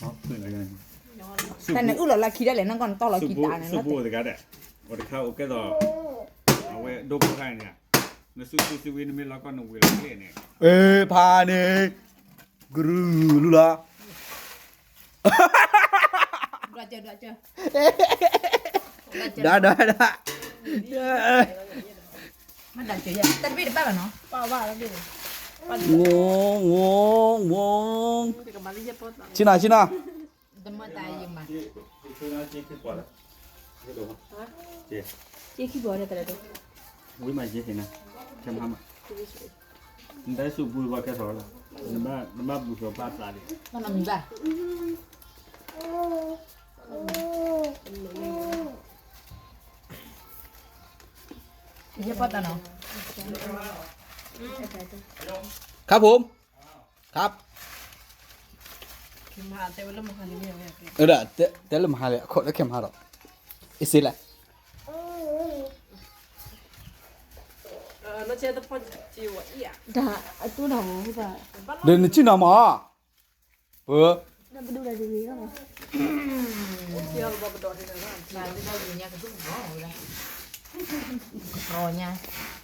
တၢ်န့ၣ်အုၣ်လီၤလၢခံဒၣ်လဲာ် နကီၢ်နတီၢ်လီၤခံတၢ်န့ၣ် ဆူၣ်ပူအိၣ်တဂၤဒဲး, အိၣ်တခါအိၣ်ကဲသိး, အဝဲဒိၣ်ဖိခါန့ၣ်, နဆူၣ်ဆူၣ်ဆူၣ်ဝံၤ နမ့ၢ်လီၤကီၢ်နဝံၤလီၤက့န့ၣ်, အ့ ဖးန့ၣ်, ကရူၢ်လူလီၤ, ဒၣ်ဒၣ်ဒၣ်, ဝိုင်းဝိုင်းဝိုင်း, ဆ့ၣ်နီၤဆ့ၣ်နီၤ, ဝံမၤယ့ဟ့ၣ်နၤ, ခဲမးမး, နတၢ်ဆူၣ်ပူၤဘၣ်ကဲထီၣ်လီၤ, နဘၣ်ဘူၣ်ထီၣ်ဘၣ်သးလံ, ဘၣ်, ယဲၢ်ပီၢ်တၢ်နီၤ, ครับผม, ครับ, တဲလၢမဟါလံ အခီၣ်လၢခဲမဟါဒီး, အ့စ့လဲၣ်, ဒီးနစံၣ်နီၤမး, ပ, ညါ